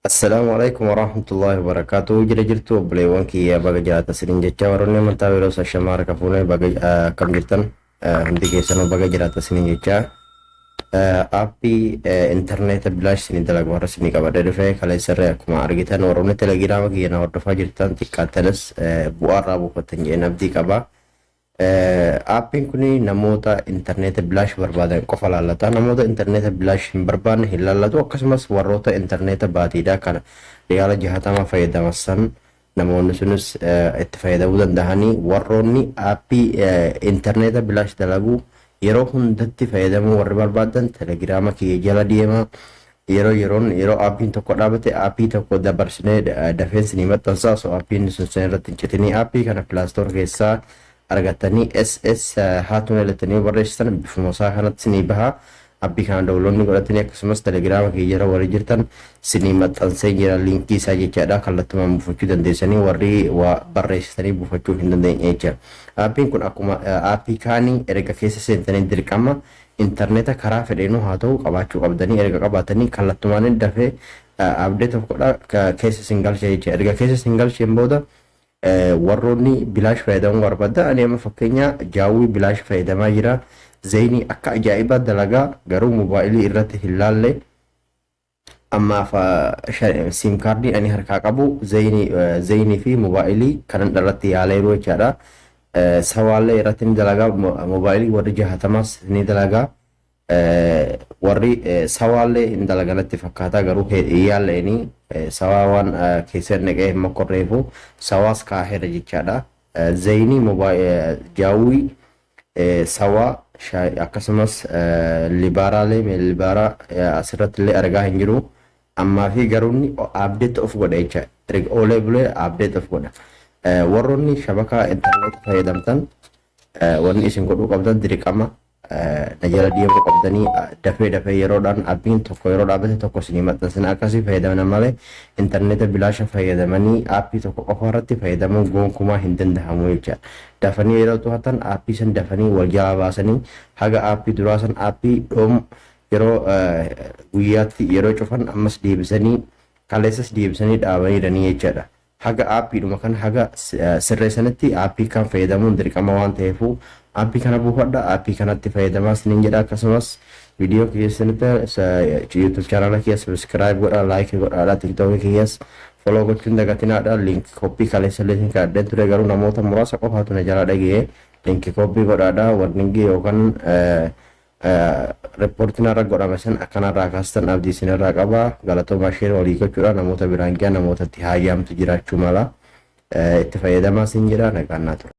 Assalaamu alaikum warahmatullahi wabarakatuh. Jira jirtu obboleewwan kiyya, baga jiraata isiniin jecha. Warroonni amantaa biroo sashamaa harka fuunee, baga akkam jirtan? Hundi keessanuu baga jiraata isiniin jecha. Aappii intarneeta bilaash isinii dalagu har'a isinii qabadhee dhufe. Kaleessarree akkuma argitan, warroonni telegiraama kiyya na hordofaa jirtan xiqqaattanis bu'aa irraa buufattan jedheen abdii qaba. Aappiin kun namoota intarneeta bilaash barbaadan qofa laallata. Namoota intarneeta bilaash hin barbaanne hin laallatu. Akkasumas warroota intarneeta baatiidhaa kana riyaala 60 fayyadaman san namoonni sunis itti fayyadamuu danda'anii. Warroonni aappii intarneeta bilaash dalagu yeroo hundatti fayyadamuu warri barbaadan telegiraama kiyya jala deema. Yeroo yeroon, yeroo aappiin tokko dhaabate, aappii tokko dabarsinee dafeensi ni maxxansa. So aappiin sun sun irratti hin citinii. Aappii kana Play Store keessaa argattanii SS haatuun elatanii barreessitan bifuma isaa kanatti ni baha. Aappii kana download godhatanii, akkasumas telegiraama kiyya jala warri jirtan sinii maxxansee jira liinkii isaa jechaadha. Kallattumaan buufachuu dandeessanii, warri waa barreessitanii buufachuu hin dandeenye jecha. Aappiin kun akkuma aappii kaanii erga keessa seentanii dirqama intarneeta karaa fedheenuu haa ta'u qabaachuu qabdanii. Erga qabaatanii kallattumaan dafee update of godha, keessa isin galcha jecha. Erga keessa isin galcheen booda warroonni bilaash fayyadamuu barbaaddan, ani amma fakkeenya Jawwy bilaash fayyadamaa jira. Zainii akka ajaa'ibaa dalagaa, garuu moobaayilii irratti hin laalle. Ammaaf SIM kaardii ani harkaa qabu Zainii fi moobaayilii kanan irratti yaaleeru jechaadha. Sawaallee irratti ni dalagaa, moobaayilii warri 60s ni dalagaa. Warri sawaallee hin dalaganatti fakkaata, garuu yaalleeni sawaa waan keessa naqee hin mokkorreefu sawaas kaaheera jechaadha. Zainii, Jawwy, sawaa, akkasumas Lebraallee, Lebraa asirratti illee argaa hin jiru. Ammaa fi garuu inni update of godha jecha. Erga oolee bulee update of godha. Warroonni shabakaa intarneetii fayyadamtan, wanni isin godhuu qabdan dirqama na jala deemuu qabdanii. Dafee dafee yeroodhaan aappiin tokko yeroo dhaabbate tokko isinii maxxansina, akkasii fayyadamna malee intarneeta bilaasha fayyadamanii aappii tokko qofa irratti fayyadamuun gonkumaa hin danda'amu jecha. Dafanii yeroo to'atan aappii san dafanii wal jalaa baasanii haga aappii duraa san aappii dhoom yeroo guyyaatti yeroo cufan ammas deebisanii kaleessas deebisanii dhaabaniiranii jechaadha. Haga aappiidhuma kan haga sirreessanitti aappii kan fayyadamuun dirqama waan ta'eefu aappii kana buufadha, aappii kanatti fayyadamaa isiniin jedha. Akkasumas viidiyoo keessanitti YouTube chaanaala kiyya subscribe godha, like godhaadha, TikTokii kiyyas follow gochuun dagatinaadha. Link copy kaleessa illee isin kadhadheen ture, garuu namoota muraasa qofaatu na jalaa dhaga'e. Link copy godhaadha. Warningii yookaan reportiin irra godhame san akkanarraa kaastan abdii isinirraa qaba. Galatoomaa. Share walii gochuudha, namoota biraan gahaa, namootatti haayyaamtu jiraachuu mala. Itti fayyadamaa isin jedha. Nagaan naa ture.